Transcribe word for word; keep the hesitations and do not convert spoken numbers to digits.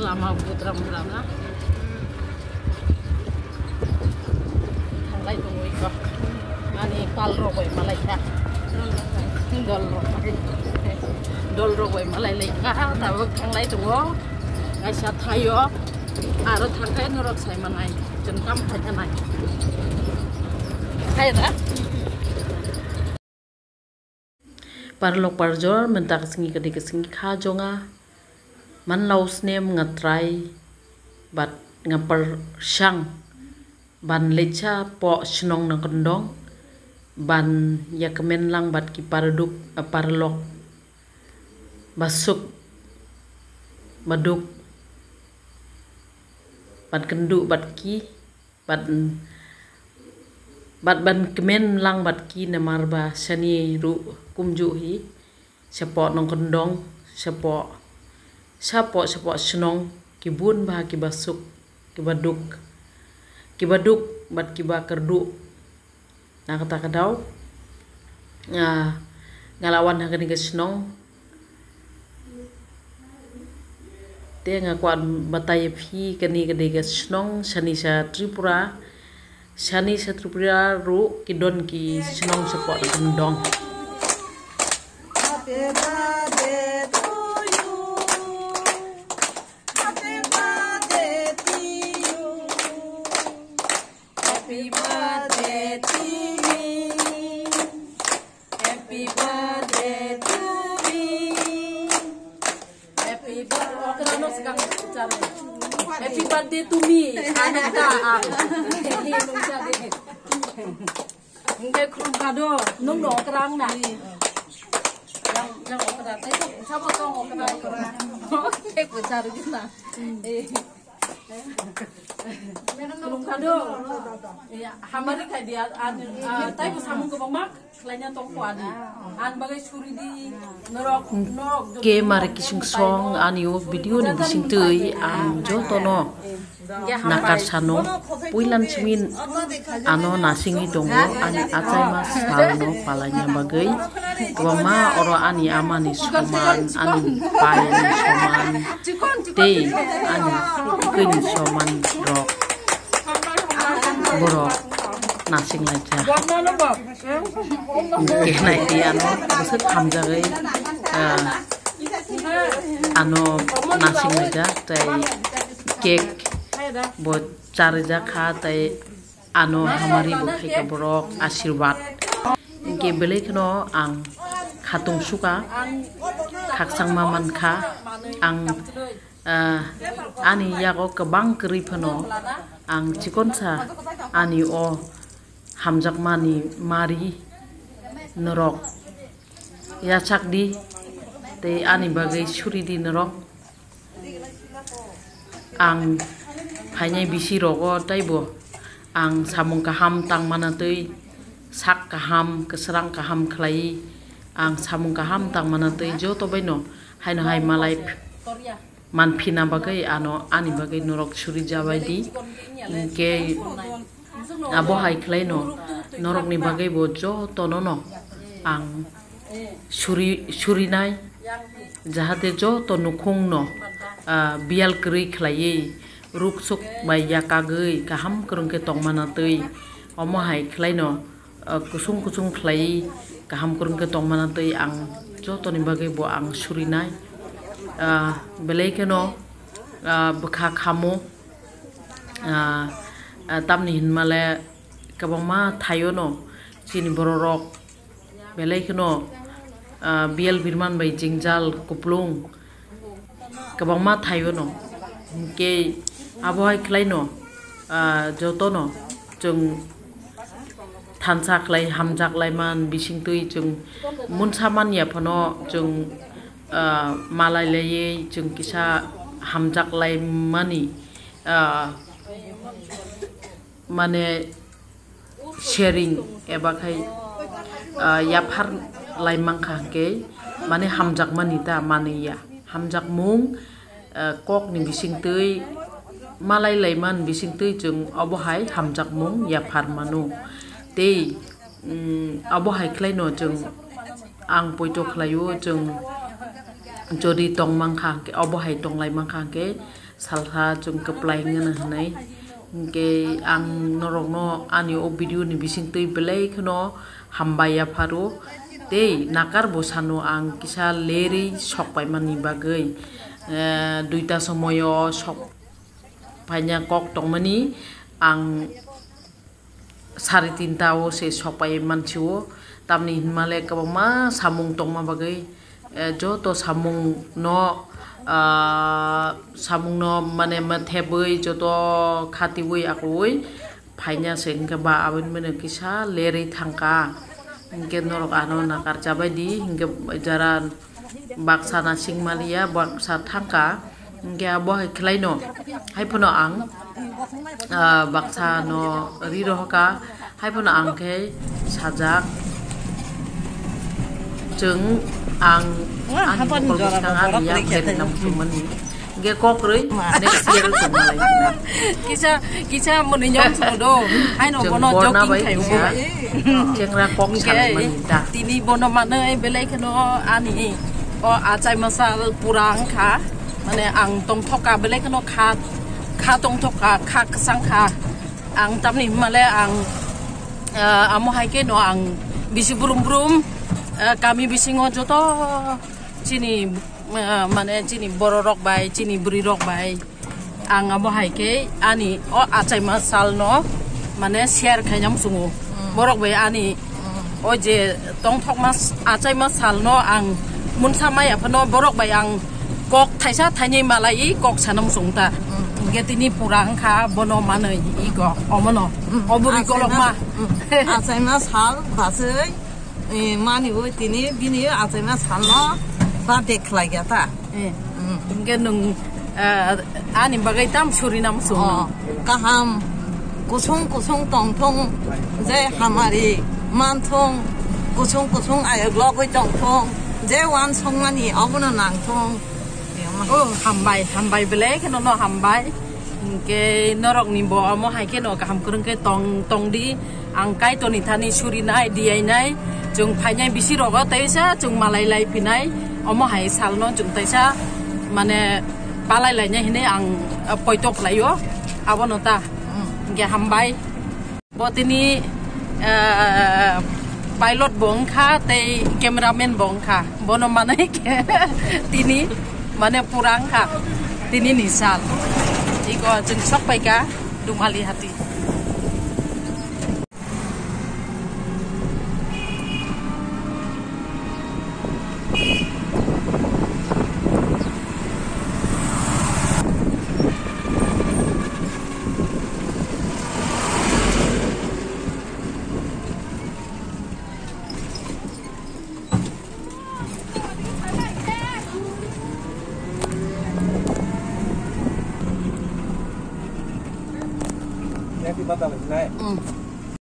Lama budram budram na. Thanglai tongo iko. Ani pal rok bai malai kha. Dol rok bai. Dol rok bai malai lai kha. Tabuk thanglai tongo. Kaisa thaio. Aro thangkhai norok sai manai. Chwng tam phai thanai. Hai da. Parlok parjor, mentak singi kadi kesingi kha jonga. Manlau snem ngatrai, bat ngaper sang, ban lecha po senong nang kendong, ban ya kemen lang bat ki paraduk, eh, parlok, basuk, baduk, ban kendu bat ki, bat, bat ban kemen lang bat ki namar ba sani ru kumju hi. Sepo nongkondong, sepo, sapo, sepo senong, kibun ba kibasuk, kibaduk, kibaduk, bat kiba kerdu. Nakata kadau, ah, ngalawan hakani ke senong. Te nga kuat batai phi kani kani ke senong, sani sa Tripura, sani sa Tripura ru kidon ki senong sepo nongkondong. Happy birthday to you. Happy birthday to you. Happy birthday to me. Happy birthday to me. Happy birthday. Happy birthday to me. Ano ta, ah. Hey, nung sa de. Hingke khulum kha do, nung no okrang na. Yang, yang okra, tei to sabo tong okra. Tei pwsa rwgwi na. Eh. Khulum kha do. Eh, hamari khai dia, an, ah, tei bo samung kwbangma khlaina tong kho ani. An bagwi suri di, norok, norok. Ke mare kising song ani o video ni bising twi ang jotono. Nakar sano puilan simin ano nasingwi tongo ani achaima salno palaina bagwi. Kwbangma oro ani amani soman, ani payani soman, tei ani kwini soman rok borok nasing laijak. Hwnkhe nai di ano bwswk hamjagwi, ah, ano nasing laijak tei cake bo charijak kha tei ano hamari bo khaikha borok asirwad. Hwnkhe belai kheno ang khatung sukha, khakchangma mankha ang. Ah, ani yago kwbang kwrwi phano ang chikonsa ani o hamjakmani mari norok yachak di tei ani bagwi suri di norok. Ang phainai bisi rogo teibo ang samung kaham tang mana twi sak kaham kwsrang kaham khlai ang samung kaham tang mana twi joto baino haino hai malai. Manphina bagwi ano ani bagwi norok suri jabai di. Hwnkhe abo hai khlaino norokni bagwi bo jotono no ang suri, surinai, jahate joto nukhungno, ah, biyal kwrwi khlaiwi, ruksuk bai yakagwi kaham kwrwngkhe tongmana twi, omo hai khlaino ah, kusung kusung khlaiwi kaham kwrwngkhe tongmana twi ang jotoni bagwi bo ang surinai. Ah, belai kheno, ah, bwkha khamo, ah, ah, tamni hinmale kwbangma thaiono chini bororok belai kheno, ah, biyal birman bai jwngjal kuplung kwbangma thaio no. Hwnkhe abo hai khlaino, ah, jotono chwng thansa khlai hamjak laiman bisingtwi chwng munsa manya phano chwng, ah, malai laiwi chwng kisa hamjak laimani, ah, mane sharing eba khai, ah, yaphar lai mankha hwnkhe mane hamjakmani ta manwi ya. Hamjakmung, ah, kokni bisingtwi malai laiman bisingtwi chwng obo hai hamjakmung yaphar mano. Tei, mm, obo hai khlaino chwng ang poito khlaio, chwng jodi tong mankha hwnkhe, obo hai tong lai mankha hwnkhe, Salsa chwng kwplai wngna hwnwi. Hinkhe ang norokno ani o video ni bisingtwi belai kheno hambai yapharo. Tei nakar bwsano ang kisa lerwi sok paimani bagwi, eh, duita somoyo sok paina kok tongmani ang sari tinta o se sok pai mansio, tamni hinmale kwbangma samung tongma bagwi, eh, joto samung no, ah, samung no mane mathebwi joto khatiwi akoi phaina se hinkhe ba aboni mane kisa lerwi thangkha, hinkhe norok ano nakar chabai di, hinkhe jara baksa nasing maliya, baksa thangkha, hinkhe abo hai khlaino, haiphano ang, ah, baksa no ri rohorkha, haiphano ang khe sajak, chwng ang ani mokol bwskang ani yak berwi nam chwngmani, hinkhe kok rwi next year chwngmalai. Kisa, kisa mwnwi nyom chwngdo, haino bono joking khai ubo. Chengra kok sanmani ta. Tini bono manwi belai kheno ani o achai masa pura wngkha. Mane ang tongthok ka belai kheno kha, kha tongthok ka, kha kwchang kha. Ang tamni himale ang, ah, amo hai khe no ang bisi brum brum, ah, kami bisingo joto chini, ah, mane chini borok rok bai, chini bwrwi rok bai. Ang abo hai khe ani o achaima salno mane share khaina muchungo. Mm. Borok bai ani Mm. o je tongthokma s-, achaima salno ang munsa maya phano borok bai ang kok thaisa thainwi malai kok sana muchung ta. Mm. Hinkhe tini pura wngkha bono manwi iko omono. Mm. O bwrwi Achaima kolokma. Mm. Achaima sal baswi, eh, mani oi tini bini achaima salno birthday khlai ya ta. Eh, Mm. hinkhe nwng, ah, ani bagwi tam suri nam sung Oh, nang. Kaham kusung kusung tongthung, je hamari manthung, kusung kusung ayok logwi tongthung, je uansukmani obono nangthung. Oh, hambai, hambai belai kheno no hambai. Hinkhe norokni bo omo hai kheno kaham kwrwng khe tong, tongdi. Ang Kaitorni thani surinai, diyainai, chwng phainai bisi rogo teisa chwng malai lai phinai, omo hai salno chwng teisa mane palai lainai hinwi ang, ah, poito khlaio, abono ta. Mm. Hinkhe hambai. Bo tini, ah, pilot bo wngkha tei cameraman bo wngkha, bono manwi khe tini mane pura wngkha tini ni sal. Iko chwng sok paikha Dumali hati. Mm.